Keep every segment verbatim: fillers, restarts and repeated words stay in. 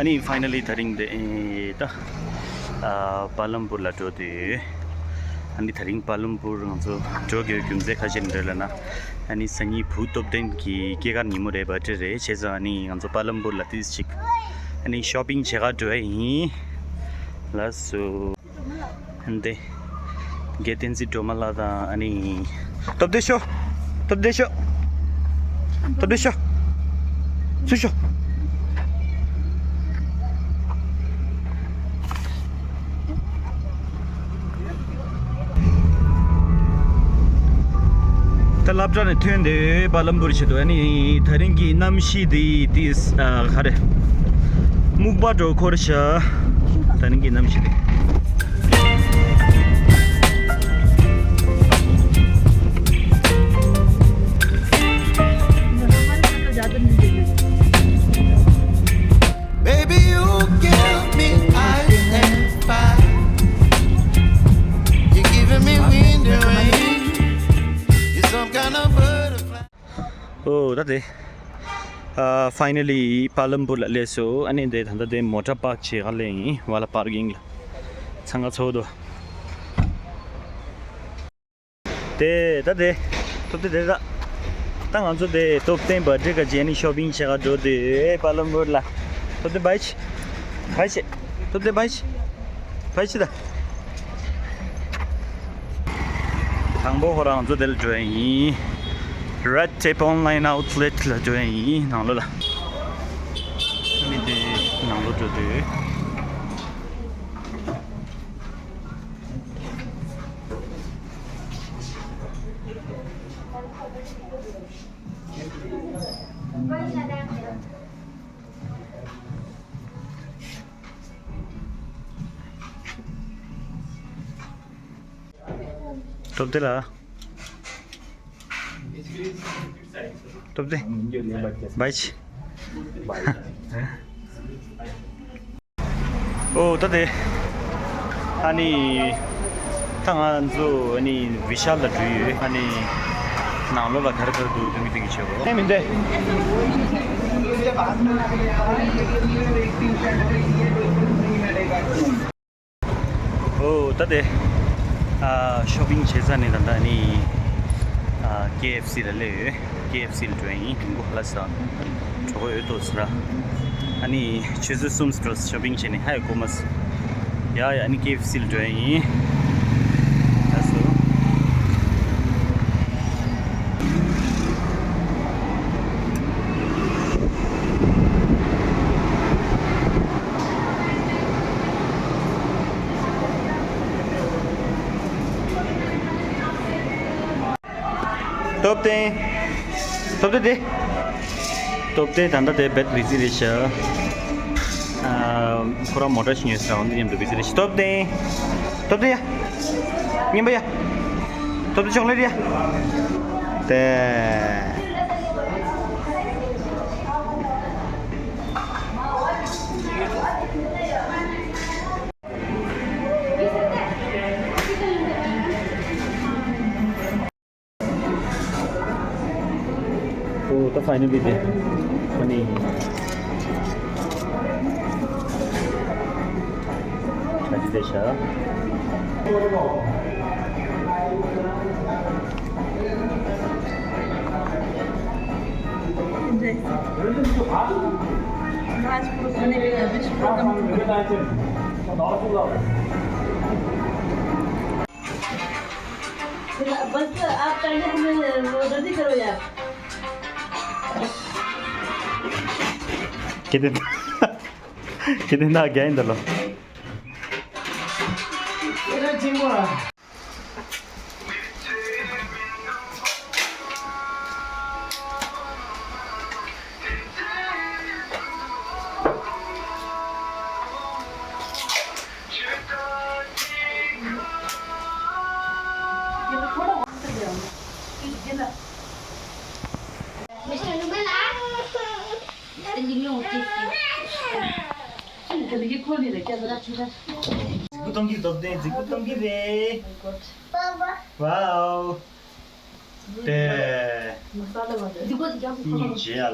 ཨ་ནི་ཕའི་ནལ་ལི་དེ་རིང་དེ་ད་ཨ་པཱ་ལམ་པུར་ལ་འགྲོ་དུས། ཨ་ནི་དེ་རིང་པཱ་ལམ་པུར་ང་ཚོ་འགྲོ་དགོས་རྒྱུ་མཚན་ག་རེ་རེད་ལབ་ན། ཨ་ནི་སང་ཉིན་བུ་སྟོབས་ལྡན་གྱི་སྐྱེས་སྐར་ཉིན་མོ་རེད། བར་ཐི་ཌེ་རེད། བྱས་ཙང་ཨ་ནི་ང་ཚོ་པཱ་ལམ་པུར་ལ་ཏོག་ཙམ་ཅིག་ཨ་ནི་ཤོ་པིང་བྱེད་ག་འགྲོ་ཡ་ཡིན། ལགས་སོ། འདི། དགེ་བསྟན་འཛིན་སྒྲོལ་མ་ལགས་དང་ཨ་ནི། སྟོབས་ལྡན་ཤོག་སྟོབས་ལྡན་ཤོག་སྟོབས་ལྡན་ཤོག་ཚུར་ཤོག་ད་སློབ་གྲྭ་ནས་ཐོན་ཏེ་པཱ་ལམ་པུར་ཆེད་དུ། ཨ་ནི་དེ་རིང་གི་གནམ་གཤིས་འདི་ཏིས་ཨ་ག་རེ། སྨུག་པ་འདྲ་བོ་འཁོར་ཤག་དེ་རིང་གི་གནམ་གཤིས་འདི། Baby, you give me ice and fire. You're giving me wind and rain. You're some kind of butterfly. ཨོ་ད་དེ། ཨ་ཕའི་ནལ་ལི་པཱ་ལམ་པུར་ལ་སླེབས་སོང་། ཨ་ནི་འདི་ད་ལྟ་དེ་མོ་ཊ་པཱརྐ་བྱེད་ག་སླེབས་ཡིན། བ་ལ་པར་ཀིང་ལ། འཚང་ཁ་ཚོར་འདུག་དེ་ད་དེ། སྟོབས་ལྡན་དེ་ད། ད་ང་ཚོ་དེ་སྟོབས་ལྡན་བར་ཐི་ཌེ་ག་རྗེས་ནི་ཤོ་པིང་བྱེད་ག་འགྲོ་དུས་པཱ་ལམ་པུར་ལ། སྟོབས་ལྡན་བྷའི་ཆི། བྷའི་ཆི། སྟོབས་ལྡན་བྷའི་ཆི། བྷའི་ཆི་ད། དང་པོ་ཁོ་རང་ཚོ་དེ་ལ་འགྲོ་ཡ་ཡིན། Red Tape Online Outlet ལ་འགྲོ་ཡ་ཡིན། ནང་ལོགས་ལ། ཨ་ནི་དེ་ནང་ལོགས་འགྲོ་དུས། སྟོབས་ལྡན་ལགས། སྟོབས་ལྡན། བྷའི་ཆི། ཨོ་ད་དེ། ཨ་ནི། ད་ང་ཚོ་ཨ་ནི་བི་ཤཱལ་ལ་འགྲོ་ཡོད། ཨ་ནི། ནང་ལོགས་ལ་ག་རེ་ག་རེ་འདུག་སྟོན་གྱི་སྟོན་གྱི་བྱེད་དགོས། ཨེ་མི་འདུག་ཨོ་ད་དེ། ཨ་ཤོ་པིང་བྱས་ཚར་ནས་ད་ལྟ་ནི། ཨ་ཀེ་ཨེཕ་སི་ལ་སླེབས་ཡོད། ཀེ་ཨེཕ་སི་ལ་འགྲོ་ཡ་ཡིན། དུམ་བུ་ཧ་ལ་ས། གྲོད་ཁོག་ཡོད་དོ་ཟེར། ཨ་ནི་ཆུ་ཚོད་གསུམ་འགྲོ་ཤོ་པིང་བྱས་ནས་ཧ་ཡ་གོ་མ་སོང་། ཡ་ཡ། ཨ་ནི་ཀེ་ཨེཕ་སི་ལ་འགྲོ་ཡ་ཡིན། ལགས་སོ། སྟོབས་ལྡན། སྟོབས་ལྡན་དེ། སྟོབས་ལྡན་ད་ལྟ་དེ་བེད་བི་ཛི་རེད་ཤག་ཨ། ཁོ་རང་མོ་ཊ་ཞིག་ཉོས་ཟེར་བ་འདི་མཉམ་དུ་བི་ཛི་རེད་ཤག་སྟོབས་ལྡན། སྟོབས་ལྡན་ཡ། སྙིམ་པ་ཡ། སྟོབས་ལྡན་ཅོག་ལེ་ཊི་ཡ། དེ། ཨོ་ད་ཕའི་ནལ་ལི་དེ། ཨ་ནི། ད་ཅི་བྱས་ཤག बस आप पहले हमें वो जल्दी करो यार। कितने कितने ना गया इन दोनों। རྫིག་པོ་གཏོང་གི་རེད། སྟོབས་ལྡན་རྫིག་པོ་གཏོང་གི་རེད། ཝའོ། དེ། ཉིན་རྗེས་ལ།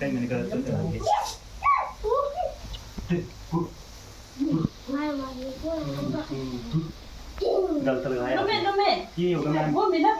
कहीं मैंने गलत कर दिया। गलत लगाया। ये होगा मैम। वो मिला।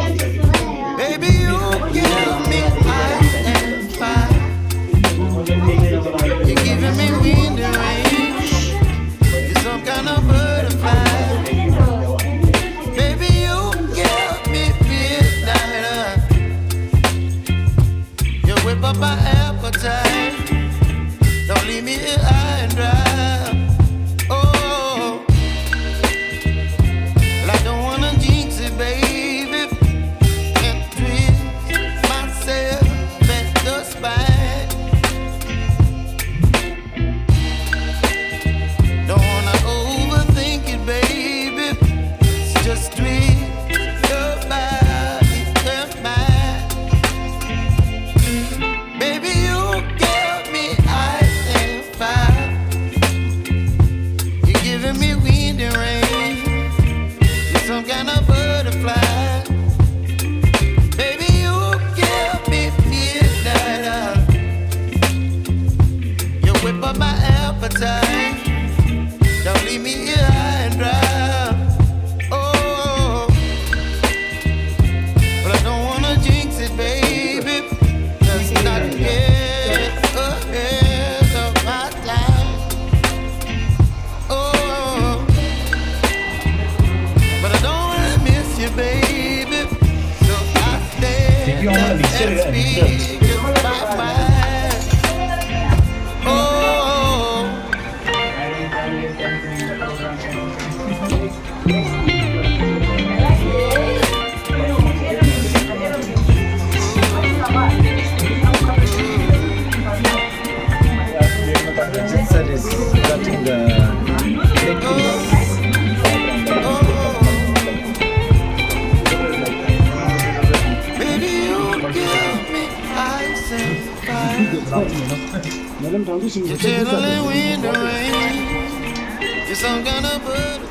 Baby, you give me ice and fire. You're giving me ཉེ་ལམ་དྲང་བདེན་ཞིག་གིས་ཚོད་འཛིན་བྱ་དགོས་པའི་གནས་སྟངས་ཤིག་ཡོད་པ་རེད།